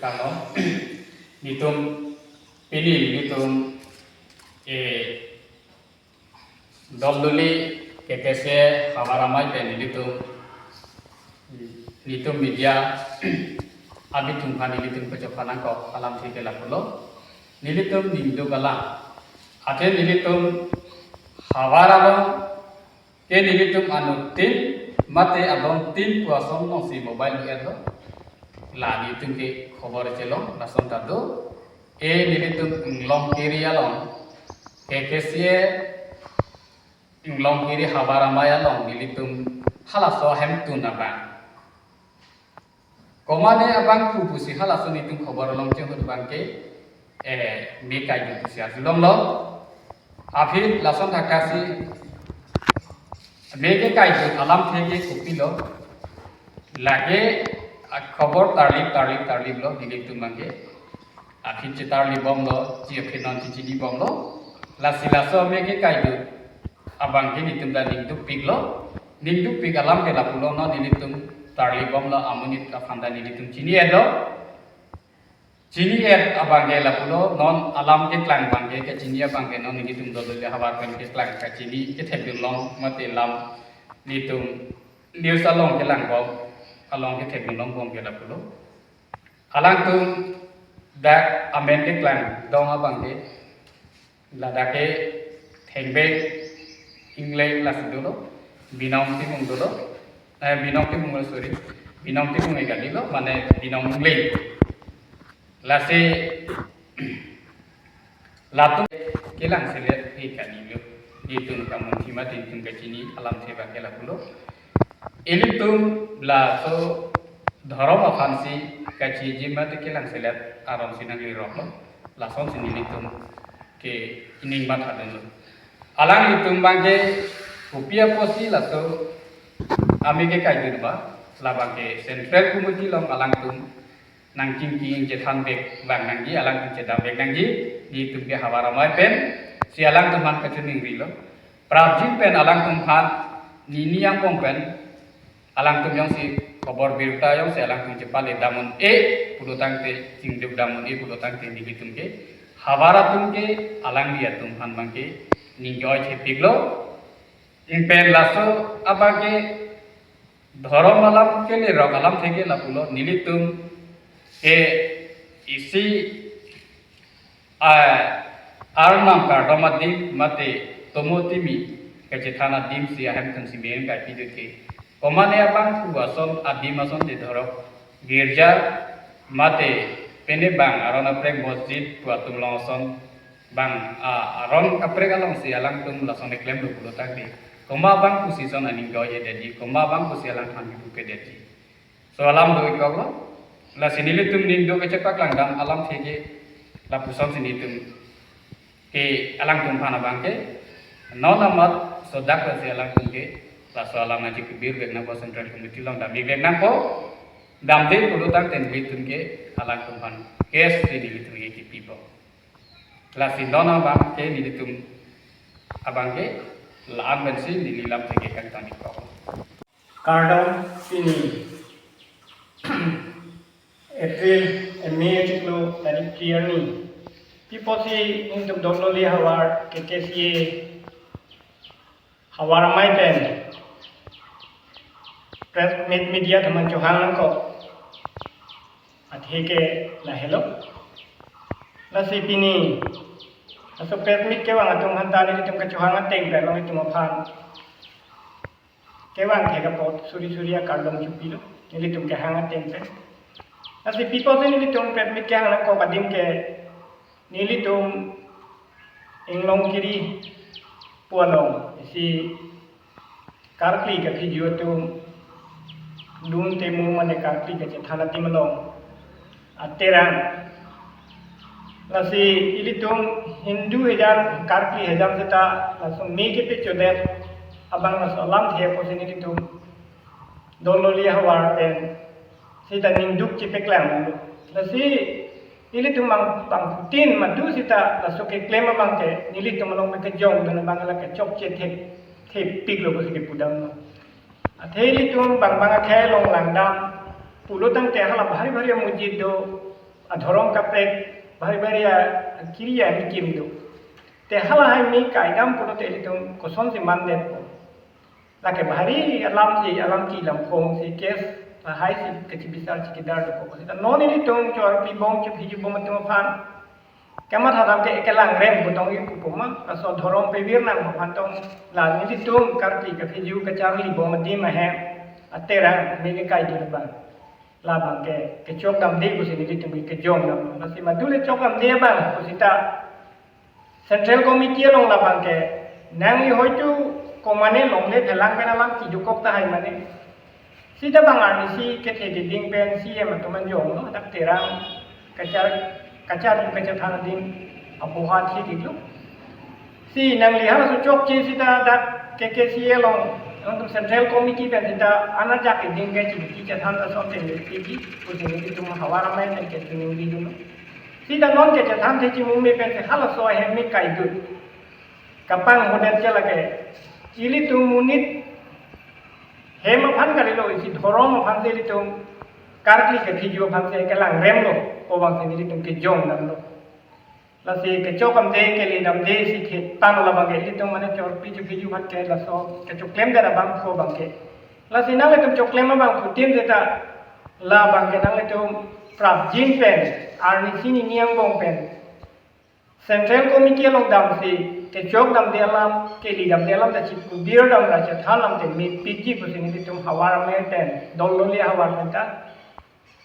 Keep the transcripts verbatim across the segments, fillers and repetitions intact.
Hello. Nelitum pini nelitum eh Dolluli K K C A havar amei pen nelitum nelitum media abitung aphan nelitum kachephan nangkok alamthe ke lapulo. Nelitum ningduk alam. Athe nelitum havar along ke nelitum anuttin mate adon tin pu ason nongsi mobile do-etlo. La nelitum ke khobor chelong lason ta do. E nelitum Inglongkiri along K K C A Inglongkiri havar amei along nelitum halaso ahemtun abang. Komane abang pu pusi halaso nelitum khobor along chehut abang ke eh me kaidun pusi arjulonglo. Aphi lason thakthak si me ke kaidun alamthe ke kopilo. Lake akhobor tarlip tarlip tarliplo nelitum abang ke. Aphi chetarlip bomlo, chi aphi non chechinibomlo. Lasi laso me ke kaidun abang ke nelitum ta ningdukpiklo. Ningdukpik alam ke lapulo, non nelitum tarlip bomlo amonit aphan ta nelitum chini-etlo. Chini-et abang ke lapulo, non alam keklang abang ke, kachini abang ke non nelitum Dolluli havar pen keklang kachini kethekdunlong mate lam nelitum news along kelang bom, along kethekdunlong bom ke lapulo. Alangtum dak amen keklang dong abang ke, ladak ke Thengbek Ingleng lasi dolo, Binong Timung dolo, eh, Binong Timung, sorry, Binong Timung egali lo, mane Binong Ingleng. Lasi latum kelang selet he kani lo. Nelitum kamunthi mate nelitum kachini alamthe abang ke lapulo. Ilitum laso dhorom aphansi kachiji mate kelang selet aron si nangli roklo. Lasonsi nelitum ke ining mathadunlo. Alanglitum abang ke kopi apotsi laso ame ke kaidun ba, labang ke Central Committee along alangtum nangchingki chethan vek vang nangji, alangtum chedam vek nangji, nelitum ke havar amei pen si alangtum aphan kachiningrilo. Prapjin pen alangtum aphan nini angbong pen alangtum jongsi khobor birta jongsi alangtum chepale dam un-e pulo tangte, chingduk dam un-e pulo tangte nelitum ke havar atum ke alangli atum aphan abang ke ningje-oi thepiklo. Ingpen laso abang ke dhorom alam kelerok alamthe ke lapulo, nelitum ke isi, ah, Arnam kardom adim mate tomo timi kachethan adim si ahemtun si beng kai pidut ke. Komane abang pu ason adim ason de dhorom girja mate pene bang aron aprek masjid pu atum along ason bang, ah, aron kaprek alongsi alangtum lason keklemlo pulo tangte, koma abang pusi ason aning doi-edetji, koma abang pusi alangphan kipu-edetji. So alam do-ikkoklo. Lasi nelitum ningduk kachepaklang dam alamthe ke lapusonsi nelitum ke alangtum aphan abang ke non amat sodak lasi alangtum ke laso alam aji kebir vek nangpo, Central Committee along dam vek nangpo. Damde pulo tangte nelitum ke alangtum aphan case si nelitum ke kipipo. Lasi non abang ke nelitum abang ke la-an pensi neli lamthe ke kangtang-ikkok. Kardom, pini April, eh, May achiklo tarik phli arni. Pi apotsi nelitum Dolluli havar K K C A havar amei pen press meet, media atum aphan chohang nangkok athe ke lahelo. Lasi pini laso press meet kevang atum aphanta nelitum kachohang ateng pen alangtum aphan kevang thek apot suri suri akardom chopilo nelitum kehang ateng pen. Lasi pi apotsi nelitum press meet kehang nangkok adim ke, nelitum Inglongkiri pu along isi karkli kaphi ju atum dun temu mane karkli kachethan adim along aterang. Lasi ilitum Hindu hejam, karkli hejam seta laso me kepachodet abang laso alamthe apotsi nelitum Dolluli havar pen seta ningduk chepaklang. Lasi ilitum bang, bangphutin madu seta laso keklem abang ke nelitum along pen kejongdun abang la kechokche thek, thepiklo pusi kepudamlo. Athe ilitum bang bang akhei along langdam pulo tangte hala bhari bhari amujit do, adhorom kaprek, bhari bhari akiri ahem kim do. Te halahai me kaidam pulote ilitum kosonsi mandetpo? Lake bhari alamsi, alam ki lam phong si case lahai si kachibisar chikidar dokok. Seta non ilitum chorpi bom chophi ju bom atum aphan kamatha dam ke kelang rem pu tong ikuk ma, laso adhorom pevir nang aphan tong, la nelitum karkli kaphi ju kacharli bom adim ahem aterang me kekai dun abang, labang ke kechok damde pusi nelitum ke kejong dam. Lasi madu le chok damde abang pu seta Central Committee along labang ke nangli hoitu komane longle phelang pen alam kidukok tahai mane. Seta bang arnisi kethe diding pen C M atum anjong lo, dak terang kachar, kachar kachathan adim apoha thi diklo. Si nangli halaso chokche seta dak K K C A along, nangtum Central Committee pen seta anajak iding ke chingki chathan ta son teng piji, pusi nelitum havar amei pen ke chiningri dunlo. Seta non kechethan the chimume pen si halaso ahem me kaidun. Kapanghodet che lake, ilitum monit hem aphan kalilo, isi dhorom aphan si ilitum karkli kaphi ju aphan si kelang remlo pu abang si nelitum kejong damlo. Lasi kechok damde kele damde si kethan labang ke ilitum mane chorpi chophi ju aphan ke laso kechoklemdet abang pu abang ke. Lasi nanglitum choklem abang putin seta labang ke nanglitum prapjin pen, arnisi nini angbong pen Central Committee along damsi kechok damde alam, kele damde alam ta chikubir dam ra chethan lam te mepikji pusi nelitum havar amei pen, dol doli havar pen ta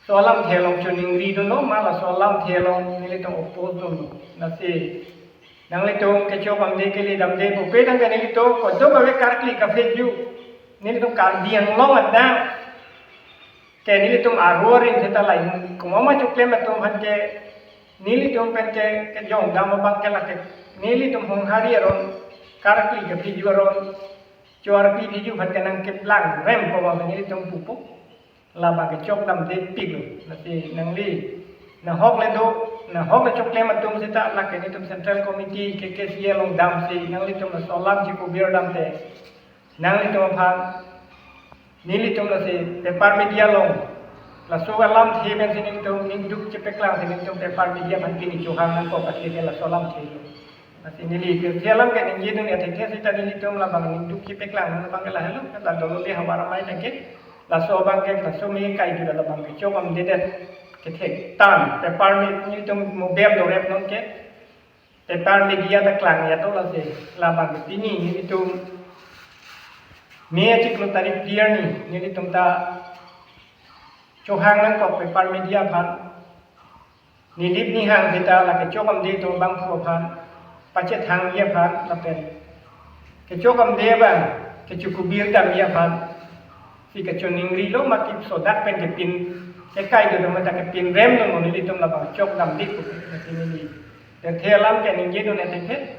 laso alamthe along chiningri dunlo, ma laso alamthe along nelitum oppose dunlo. Lasi nanglitum kechok damde kele damde pupe tangte nelitum kadokave karkli kaphi ju, nelitum Karbi Anglong adang ke nelitum aru aring seta lain komat ma choklem atum aphan ke nelitum pen ke kejong dam abang ke lake nelitum Honghari aron karkli kaphi ju aron chorpi phi ju aphan ke nangkeplang rem pu abang nelitum pupo. Labang kechok damde piklo. Lasi nangli nahok le do, nahok le choklem atum seta lake nelitum Central Committee K K C A along damsi nanglitum laso alam chikubir dam te nanglitum aphan, nelitum lasi paper media along laso alamthe pen si nelitum ning duk chepeklang si nelitum paper media aphan pini chohang nangkok athe ke laso alamthe lo. Lasi neli pirthe alam ke ningje dun atheke seta nelitum labang ning duk chepeklang abang ke lahelo, la dol doli havar amei tangte laso abang ke, laso me kai ju labang ke chok damdedet kethek tan paper me nelitum mobile dorep non ke paper media ta klang ya to lasi labang ke pini nelitum May achiklo tarik phli arni nelitum ta chohang nangkok paper media aphan, nilip nihang seta la kechok damde atum abangphu aphan pachethangji aphan lapen kechok damde abang kechikubir damji aphan si kachiningri lo, mati sodak pen kepin kekai do ma ta kepin rem do, nelitum labang chok damde pu. Lasi neli pirthe alam ke ningje dun atheke,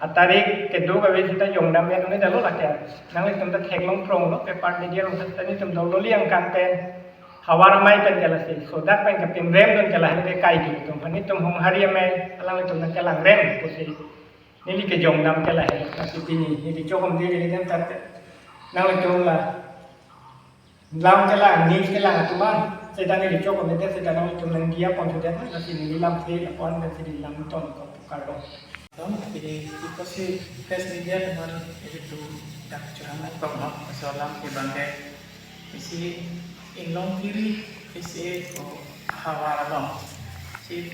atarik keduk ave seta jong dam ya dun ta lo lake. Nanglitum ta theklong prong lo, paper media along seta nelitum dol doli angkang pen, havar amei pen ke lasi sodak pen kepin rem dun ke lahai kekai dun atum. Nelitum Honghari amei alanglitum nangkelang rem pusi neli kejong dam ke lahai. Lasi pini neli chok damde neli dam tat nanglitum la lam kelang, news kelang atum an seta neli chok damde seta nanglitum nangdiya pon sudet, lasi neli lamthe la pon pen si neli lam ton ko pukar dong. Dong, pini iposi press media atum an ilitum dak chohang nangkok ma, laso alam ke abang ke isi inglong kiri isi ko havar along si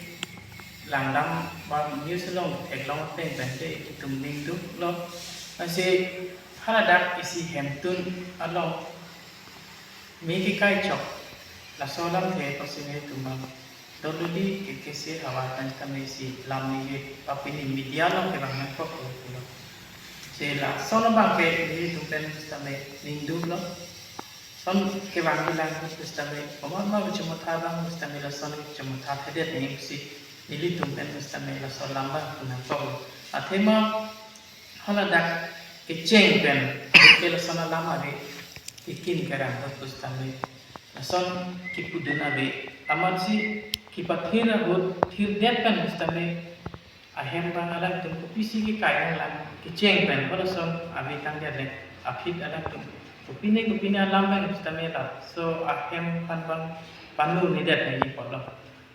langdam ba news along theklong ateng pen ke itum ning duk lo. Lasi haladak isi hemtun along me kekai chok, laso alamthe apotsi nelitum abang dol doli K K C A havar pen tame isi lam neli pini media along kevang nangkok lo pulo. Si lason abang ke nelitum pen tame ning duk lo. Son kevang bilang tame komat ma chomotha abang tame lason chomotha thedet neli pusi nelitum pen tame laso alam abang nangkok lo. Athema haladak kecheng pen ke lason alam ave, kekim kerang ahut pusitame lason kipudun ave, amatsi kipathir ahut thirdet pen pusitame ahem abang alangtum kopisi kekai nanglang, kecheng pen halason ave tangdet le, aphi alangtum kopine kopine alam pen pusitame laso ahem aphan abang panu nedet nangji apotlo.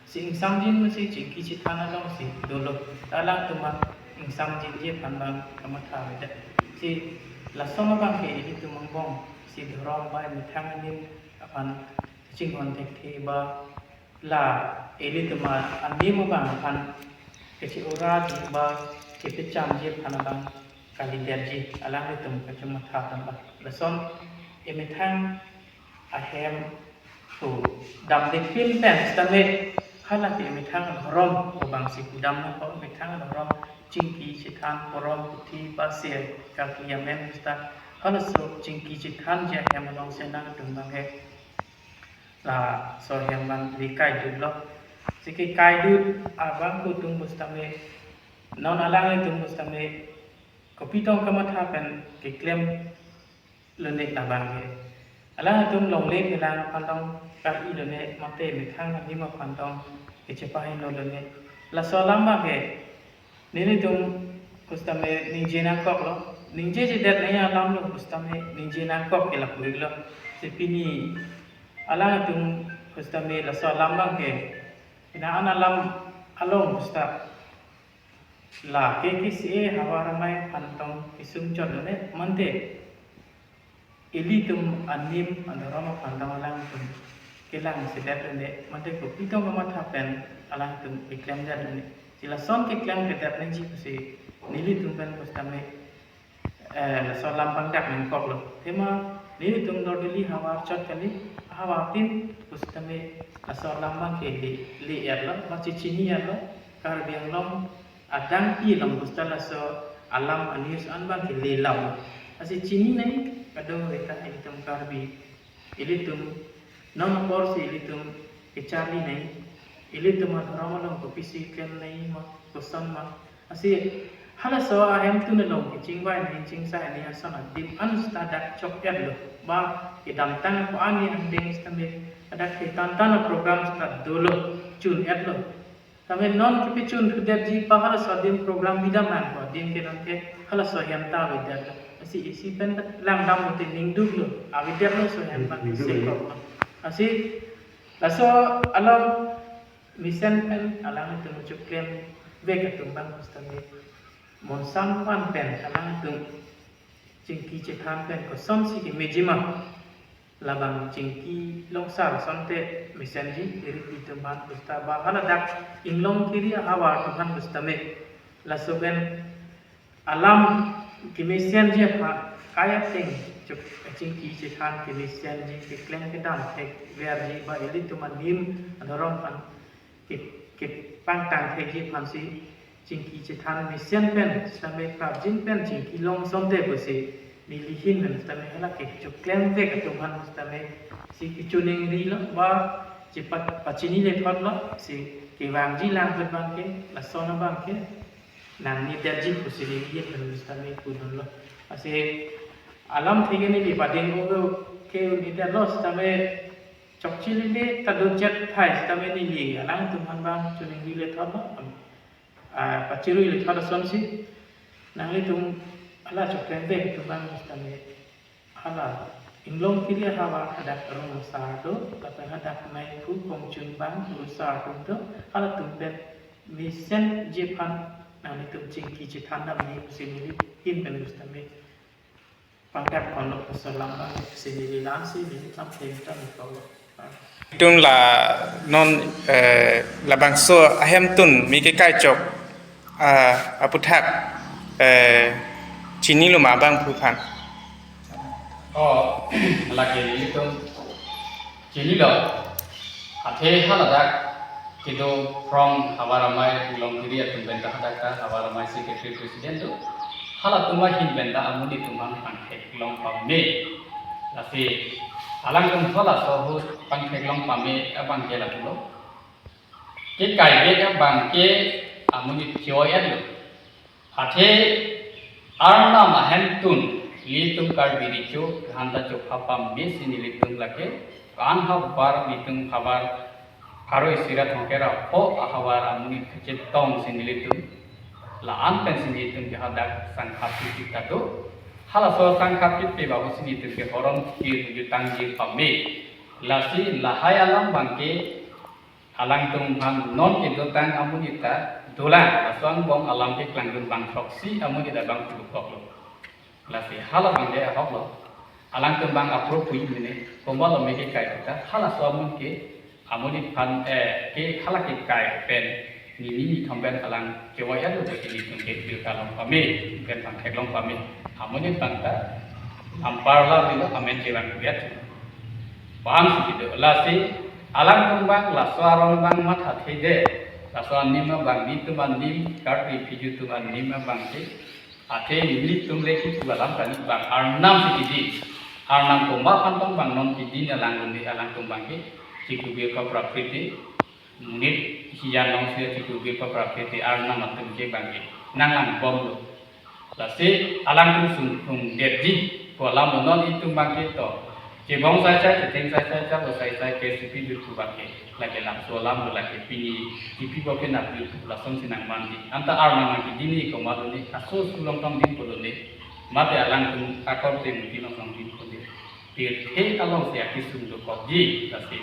Si ingsamjin masi chingki chethan alongsi dolo. Alangtum abang ingsamjinji aphan abang kamatha avedet. Si lason abangke ilitum angbong si dhorom ba methang anim aphan chinghon thekthe ba la ilitum anim abang aphan keche-oraji ba kepechamji aphan abang kalidetji, alanglitum kachongmatha aphan abang. Lason emethang ahem pu damde pin pen sitame halake methang dhorom pu abangsi pudam nangkok, methang dhorom chingki chethan porom puthi ba se kaki amen sita halaso chingki chethanji ahem alongsi nangtum abangke laso ahem abang le kaidutlo. Si kekaidut abang pu atum pu sitame non alanglitum pu sitame kopi tong kamatha pen keklem lone labang ke. Alangtum longle phelang aphan tong kar-i lone mate methang anim aphan tong kechepahingno lone. Laso alam abangke nelitum pu sitame ningje nangkoklo. Ningjejedet nangji alamlo pu sitame ningje nangkok ke lapu-iklo. Si pini alangtum pu sitame laso alam abangke pina an alam along pu sita lake kisi havar amei aphan tong kesung chot lone mate ilitum anim adhorom aphan tong alangtum kelang sedet lone mate kopi tong kamatha pen alangtum keklemdet lone. Si lason keklem kedet nangji pusi nelitum pen pu sitame eh, laso alam abang dak nangkoklo. Athema nelitum Bordili havar chot kali, havar tin pu sitame laso alam abangke le, le-etlo, masi chini-etlo, Karbi Anglong adang pi along pu sita laso alam a-news an abangke le lam. Lasi chini nangji kadokave ta ilitum Karbi. Ilitum non apor si ilitum kecharli nangji, ilitum adhorom along kopisi klem nangji ma, koson ma. Lasi halaso ahemtun along kechingvai nangji, chingsai nangji ason adim an sita dak chok-etlo. Ba kedamtang ko-an ni angdeng sitame dak kethan than a-program sita dolo, chun-etlo. Tame non kepechun thudetji pa halaso adim program bidam nangkok, adim ke nonke halaso ahem ta avedetlo. Lasi isi pen langdam pute ningduklo, avedetlo laso ahem abang. Hmm, ningduk sekok. Lasi laso along mesen pen alangtum choklemvek atum abang pu sitame monsam aphan pen alangtum chingki chethan pen kosonsi kemeji ma. Labang chingki longsar asonte mesenji, iri pi atum aphan pu sita ba haladak inglong kiri ahavar atum aphan pu sitame laso pen alam kemesenji aphan kai ateng chok chingki chethan kemesenji, keklem kedam thekverji ba ilitum anim adhorom aphan ke, kepangtang thekji aphansi chingki chethan mesen pen sitame prapjin pen chingki long asonte pusi neli ahin pen sitame halake choklemvek atum aphan sitame si kechoningrilo ba chepat pachini lethotlo, si kevangji langvek abangke lason abangke nangnedetji pusi neli ahin pen sitame pudunlo. Lasi alam theke neli pading ove ke un-edetlo sitame chokche lele ta do chet thai sitame neli alangtum aphan abang choningri lethotlo, ah, pachirui lethot asonsi nanglitum hala choklemvek atum abang sitame hala inglong kiri ahavar hadak rong asar do, lapen hadak meiphu kongchun abang do asar atum do, halatum pen mesenji aphan nanglitum chingki chethan damji pusi neli ahin pen sitame pangkat ponlo, laso alam abang si neli la-ansi neli tangte tanglo. Itum la non, eh, labangso ahemtun mi kekai chok, ah, aputhak, eh, chinilo ma abangphu aphan? Oh, lake ilitum chinilo. Athe haladak kedo from havar amei inglong kiri atum pen ta hadak ta havar amei secretary president do. Halatum ahin pen ta amonit atum aphan pangtheklong pame. Lasi alangtum halaso ahut pangtheklong pame abangke lapulo. Kekaivek abangke amonit choi-etlo. Athe Arnam ahemtun ilitum Karbi Recho kehang ta chopha pamesi nelitum lake, ko-an havar ilitum havar pharo isi ra thomkep ra pho ahavar amonit kachetongsi nelitum la-an pensi nelitum ke hadak sangkhat pipi ta do. Halaso sangkhat pipi babu si nelitum ke horom kir jutangji pame. Lasi lahai alam abangke Alangtum aphan non kedotang amonit ta dolang, laso angbong alam keklangdun bang throksi amonit abang pulukoklo. Lasi hala abang ke ahoklo. Alangtum abang approve hui mene, komat lo me kekai ta, halaso amonit ke, amonit aphan, eh, ke hala kekai pen, nini nithom pen alang kevoi adu ke nelitum ke birta long pame, pen pangthek long pame. Amonit abang ta, ampar la bilo amen kevang kuyat. Paham si kedo, lasi, alangtum abang, laso arong abang mathathede, laso anim abang, netum anim, Karbi Piju atum anim abang ke, athe nelitum le kipu alam kali abang, Arnam si kidi, Arnam komat aphan tong abang non kidi na lang undi alangtum abang ke, chikubir pa prakriti, monit hijan long si chikubir pa prakriti, Arnam atum ke abang ke, nanglangbomlo. Lasi alangtum sung sung detji, ko alam non itum abang ke to. Chebong sai sai, chetheng sai sai, chabo sai sai, K C P juthu abang ke. Lake laso alam lo lake pini, T V bo ke nap juthu, lason si nangmanji. Anta Arnam abang ke dini komat lo ne, aso sulong tong din pulo ne. Mate alangtum akor te muti long tong din pulo ne. Pirthe along si akesung dokokji, lasi.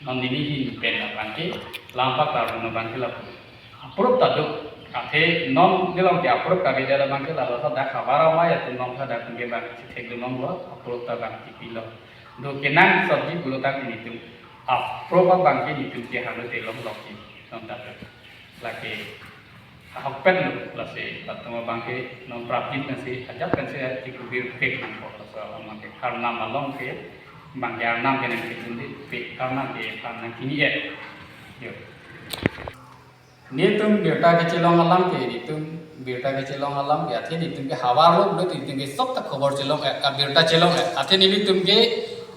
Non nini hin pen abang ke, lampak tarun abang ke lapu. Approve ta do. Athe non nilong ke approve kave dela abang ke lalo sa dak havar amei atum nong sa dak ke abang si thekdun longlo, approve ta abang kipilo. Do kenang sabji pulo tangte netum. Approve abang ke netum ke halo telong lok ke. Non ta do. Lake ahokpet lo, lasi latum abang ke non prapjit nasi ajak pensi chikubir pek nangpo, laso abang ke Arnam along ke, abang ke Arnam ke nangkidun di, pek Arnam ke Arnam kini ya. Yo. Netum birta kechelong alam ke, netum birta kechelong alam ke, athe netum ke havar lo, netum ke sok ta khobor chelong, eh, ka birta chelong, eh, athe netum ke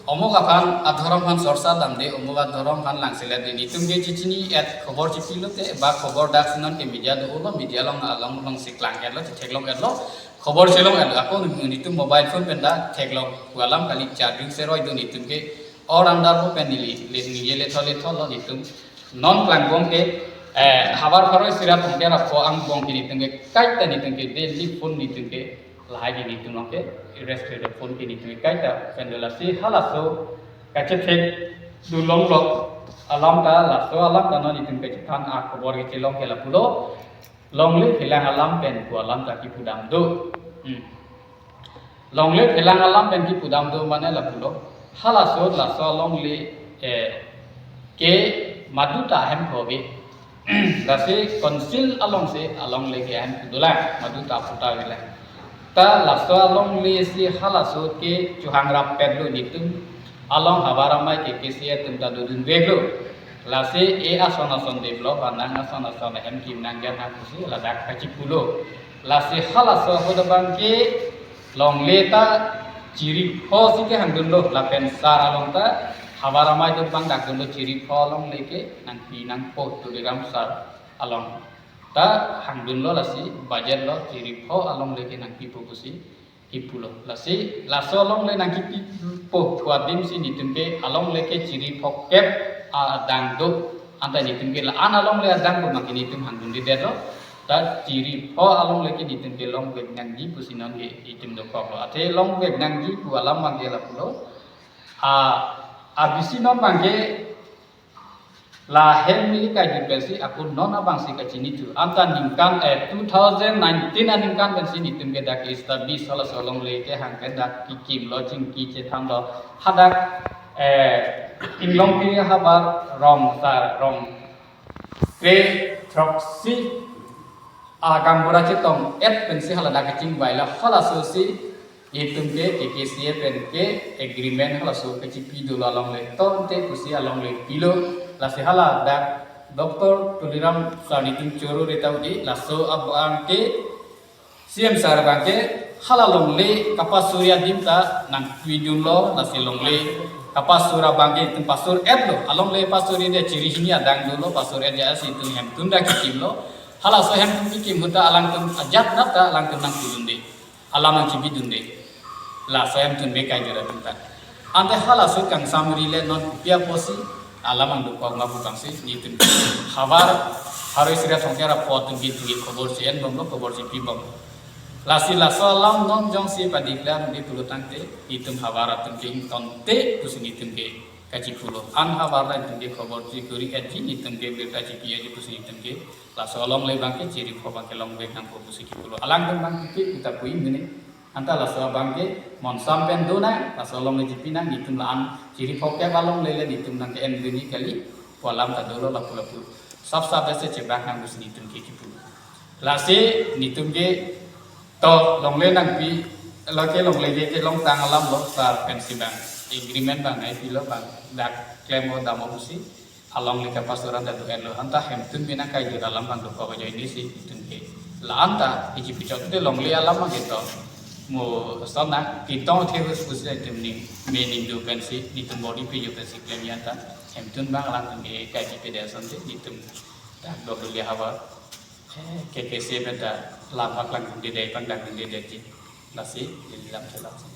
omok aphan, adhorom aphan sorsa damde, omok adhorom aphan langselet de, netum ke chechini et khobor chepilo te, ba khobor dak si non ke media do-olo, media along along along si klang etlo, chetheklong etlo, khobor chelong etlo, ako netum mobile phone pen ta theklong, pu alam kali charging seroi do netum ke, or andar bo pen neli, le, neli le thole tholo netum, non klangbom ke, eh, havar pharo isi ra thomkep ra pho angbong ke netum ke, kaita netum ke, daily phone netum ke, lahai ke netum along ke, rest ke phone ke netum ke, kaita, pen do lasi halaso, kachethekdun longlok, alam ta, laso alam ta non netum kachethan akhobor kechelong ke lapulo, longle phelang alam pen pu alam ta kipu dam do. Hmm. Longle phelang alam pen kipu dam do mane lapulo. Halaso laso alongle, eh, ke maduta ahem kove. Lasi council along si alongle ke ahem kedolang, maduta aputa avelang. Ta laso alongle si halaso ke chohang rappetlo netum. Along havar amei ke K C A atum ta dodunveklo. Lasi e ason ason develop, anang ason ason ahem kim nangjan nang pusi ladak kachipulo. Lasi halaso ahut abang ke longle ta chiri pho si kehangdunlo, lapen sar along ta havar amei atum abang dakdunlo chiri pho alongle ke nangpi nangpo Tuliram sar along ta hangdunlo, lasi budget lo chiri pho alongle ke nangpipo pusi kipulo. Lasi laso alongle nangkipipo pu adim si netum ke alongle ke chiri phokep adang do. Anta netum ke la-an alongle adang do abang ke netum hangdundedetlo. Ta chiri pho alongle ke netum ke longvek nangji pusi non ke netum dokoklo. Athe longvek nangji pu alam abang ke lapulo. A, abisi non abang ke lahen neli kaidun pensi ako non abang si kachinithu. Anta ningkan, eh, two thousand nineteen aningkan pensi netum ke dak establish halaso alongle kehang pen dak kikimlo, chingki chethanlo. Hadak, eh, Inglongpiri havar rong sar rong kre throksi a gaonbura chetong et pensi haladak kachingvailo, halaso si itum ke K K C A pen ke agreement halaso kachipi dolo alongle, tonte pusi alongle pilo. Lasi haladak Doctor Tuliram sar netum choro reta udi, laso abang ke C M sar abang ke hala longle kapasur adim ta nangpidunlo, lasi longle kapasur abang ke itum pasur etlo, alongle pasur ide chiri hini adang dolo, pasur et ja si itum hemtun ta kikimlo. Halaso hemtun kikim ahut ta alangtum ajat nat ta alangtum nangpidunde, alam nangchibidunde. Laso hemtun me kaidun atum ta. Ante halaso kangsam rile non kopi apotsi alam nangdokok ma pu abang si netum havar pharo isi ra thomkep ra pho atum ke itum ke khobor si-enbomlo, khobor si pibomlo. Lasi laso alam non jongsi padeclare nangji pulo tangte, netum havar atum ke ingtonte pusi netum ke kachipulo. An havar ra netum ke khobor chikuri etji, netum ke birta chipi etji pusi netum ke laso alongle abang ke chiripho abang ke longvek nangpo pusi kipulo. Alangtum abang ke kita pui mene. Anta laso abang ke monsam pen do nang, laso alongle chipi nang, netum la-an chiripho ke alongle le netum nang ke en duni kali, pu alam ta dolo lapu lapu. Sap sap ase chebak nang pusi netum ke kipu. Lasi netum ke to longle nangpi, lo ke longle ke kelongtang alam lo, sar pensi abang agreement abang naipilo abang dak klem o dam o pusi alongle kapastor an ta do-etlo, anta hemtun mina kai jut alam abang dokok ajoine si netum ke. La-an ta iji pichot te longle alam abang ke to mo sona kitong the hus pusi netum ning me ning do pensi netum body pe jo pensi klem ya ta hemtun abang alangtum ke kaiji pede asonte netum dak dok duli havar. Eh, ke ke se pen ta lam bak lang dede pang dak dede ji. Lasi, dili lam chelang.